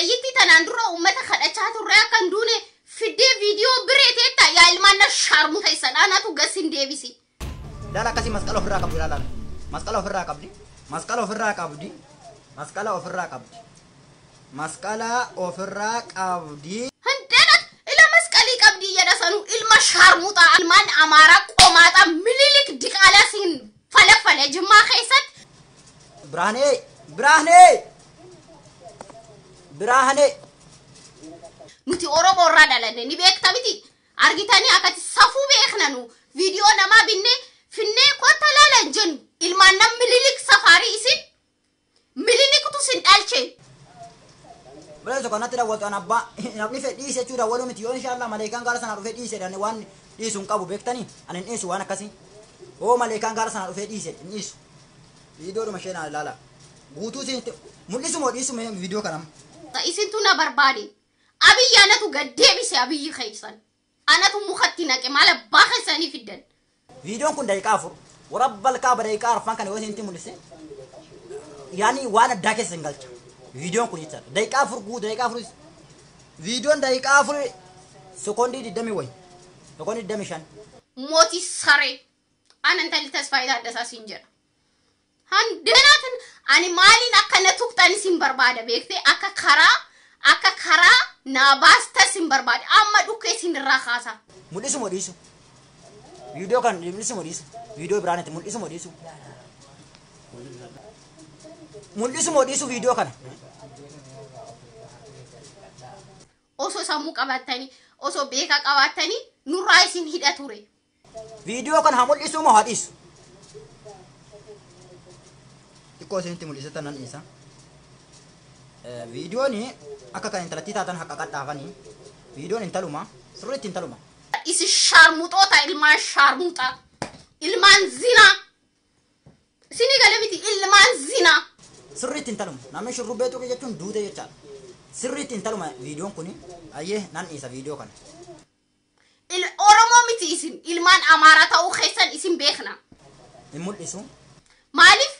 Xayyitti tanaan dura uummata kadhachaa turre akka hin duune fiddee viidiyoo biree teetta yaa ilmaan na shaarmu keessan anatu gas hin deebisi. Laala akkasii masqala ofirraa qabdi laala. Masqala ofirraa qabdi. Masqala ofirraa qabdi. Masqala ofirraa qabdi. Masqala ofirraa qabdi. Handanat ila masqalii qabdii jedha sanuu ilma shaarmuxaa ilmaan Amaaraa qomaaxaa Mililik diqaalaa siin falafale Jimmaa keessatti. Birhaanee! Birhaanee! Birhaanee! Nuti Oromoo irraa dhalanne ni beekta miti. Argitanii akkati safuu beekna nu viidiyoo namaa binnee finnee kotta laala hin jennu. Ilmaan nam Mililik safaarii isin Mililiktu sin dhalche. Bireessu kanatti dawwaltu an abbaa namni fedhe dhiise jechuu dawwaluu miti yoo inshaallah maleekaan gaara sanaa dhufee dhiise jedhani waan dhiisu hin qabu beektanii ani hin dhiisu waan akkasii hoo maleekaan gaara sanaa dhufee dhiise hin dhiisu viidiyoodhuma ishee naa ilaala guutuu isin mul'isu moo dhiisu mee viidiyoo kana amma. Isintu na barbaade. Abiyyi anatu gad deebise abiyyi keessan. Anatu mukatti naqe maal abbaa keessanii fiddan. Viidiyoon kun daqiiqaa 4 warabbal kaaba daqiiqaa arfan kana yoo isinitti mul'ise yaani waan addaa keessa hin galcha. Viidiyoon kun jechaadha. Daqiiqaa 4 guutuu daqiiqaa 4 viidiyoon daqiiqaa 4 sekoondii 20 wayi. Sekoondii 25. Mootii saree. Ana intalli Tasfaayee Taaddasaa siin jedha. Handeenaatin ani maaliin akka na tuqxan isin barbaada beektee akka karaa akka karaa naa baastas hin barbaade amma dhukkee isin irraa kaasa. Mul'isu moo dhiisu? Viidiyoo kan mul'isu moo dhiisu? Viidiyoo biraan itti mul'isu moo dhiisu? Mul'isu moo dhiisu viidiyoo kana? Osoo sammuu qabaattanii osoo beekaa qabaattanii nurraa isin hidha ture. Viidiyoo kana haa mul'isu moo haa dhiisu? Xiqqoo isinitti mul'ise tanan dhiisa. Viidiyoon akka kan intalattii taatan haqa qadhaafanii. Viidiyoon intaluma sirriitti intaluma. Isin shaarmuxoota ilmaan shaarmuxaa ilmaan zinaa isinii gale miti ilmaan zinaa. Sirriitti intaluma namni shurrubbee tuqe jechuun duute jechaadha. Sirriitti intaluma viidiyoon kuni ayyee nan dhiisa viidiyoo kana. Oromoo miti isin ilmaan Amaaraa ta'uu keessan isin beekna. Hin mul'isu. Maaliif?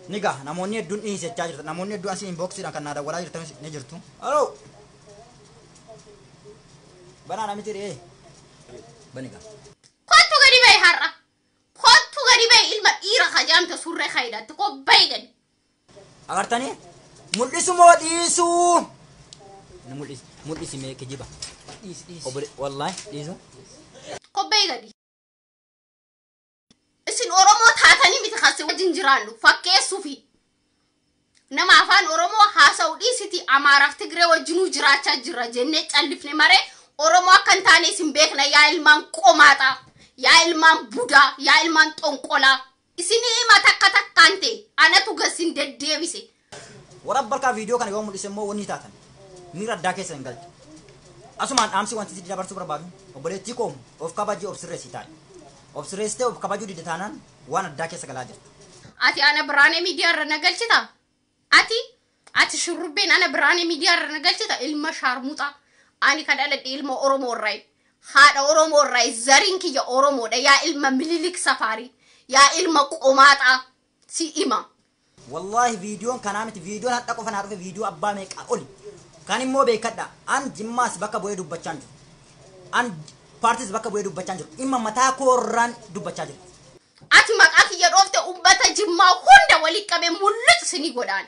Ni gaha namoonni hedduun dhiisi jechaa jirtan namoonni hedduun asii inboxiidhaan kan naa dawwalaa jirtanis ni jirtu. Haloo! Banaa namichi re'ee. Bani gaa. Kottu gadi bahi har'a. Kottu gadi bahi ilma dhiira kajaamte surree kaayidhatte koo bahi gadi. Agartanii? Mul'isu moo dhiisuu? Ni mul'isi mul'isi mee kijiba. Dhiisi dhiisi. Obbole wallaahi dhiisu. Kobbee gadi. Isin Oromoo taatanii miti kan si wajjin jiraannu fakkeessuufi. Nama afaan Oromoo haasa'u dhiisiti Amaaraaf Tigree wajjinuu jiraachaa jirra jennee callifne maree Oromoo akka hin taane isin beekna yaa ilmaan qomaaxaa, yaa ilmaan budaa, yaa ilmaan xonqolaa. Isinii hima takka takkaan ta'e anatu gasin deddeebise. Warabbalkaa viidiyoo kana yoo mul'ise immoo wanni taatan miira addaa keessa hin galchu. Asumaan dhaamsi wanti sitti dabarsuu barbaadu obboleettii koo of kabajii of sirreessii taa'i. Of sirreessitee of kabajuu didde taanaan waan addaa keessa galaa jirta. Ati ana Biraanee miidiyaa irra na galchita? Ati ati shurrubbeen ana Biraanee miidiyaa irra na galchita? Ilma shaarmuxaa. Ani kan dhaladhe ilma Oromoo irraayi. Haadha Oromoo irraayi. Zariin kiyya Oromoodha. Yaa ilma Mililik Safaarii. Yaa ilma qomaaxaa. Si ima. Wallaahi viidiyoon kanaa miti viidiyoon hadha qofa naa dhufe viidiyoo abbaa meeqaa oli. Kan immoo beekadha an jimmaas bakka bu'ee dubbachaa hin jiru. An paartis bakka bu'ee dubbachaa hin jiru. Dhimma mataa koorraan dubbachaa jira. Ati maqaa kiyya dhoofte ummata jimmaa hunda walitti qabee mulluc sini godhaan.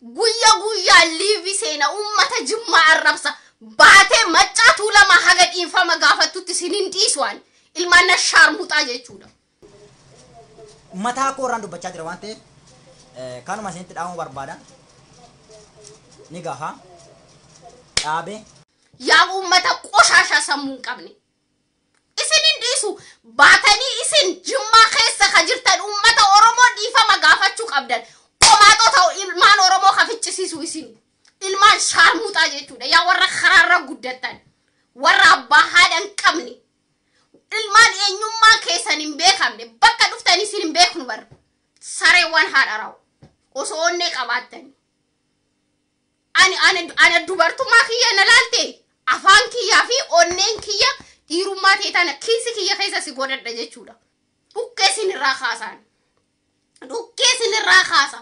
Guyya guyyaan liivi seena ummata jimmaa arrabsa. Baatee maccaa tuulamaa haga dhiinfama gaafattutti sin hin dhiisu ani. Ilmaan na shaarmuxaa jechuudha. Mataa koorraan dubbachaa jira waan ta'eef kanuma isinitti dhaamuu barbaada. Ni gaha. Dhaabe. Yaa uummata qoshaashaa sammuu hin qabne. Isin hin dhiisu. Baatanii isin Jimmaa keessa ka jirtan uummata Oromoo dhiifama gaafachuu qabdan. Qomaaxota ilmaan Oromoo ka ficcisiisu isin. Ilmaan shaarmuxaa jechuudha. Yaa warra karaarra guddattan. Warra abbaa haadha hin qabne. Ilmaan eenyummaa keessan hin beekamne. Bakka dhuftan isin hin beeknu bar. Sareewwan haadha rawu. Osoo onnee qabaattani. Ani ani ana dubartummaa kiyya na laalte afaan kiyyaa fi onneen kiyya dhiirummaa ta'e tana kiisi kiyya keessa si godhadha jechuudha. Dhukkee sin irraa kaasaan. Dhukkee sin irraa kaasa.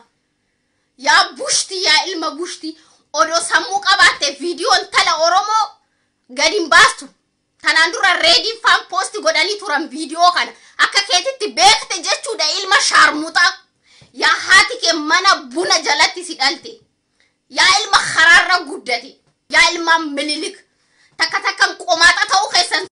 Yaa bushti yaa ilma bushti. Odoo sammuu qabaatte viidiyoon tala Oromoo gadi hin baastu. Tanaan dura reediin faan poosti godhanii turan viidiyoo kana. Akka keetitti beekte jechuudha, ilma shaarmuxaa. Yaa haati kee mana buna jalatti si dhalte. Yaa ilma karaarra guddate. Yaa ilma Mililik. Takka takkan qomaaxa ta'uu keessan.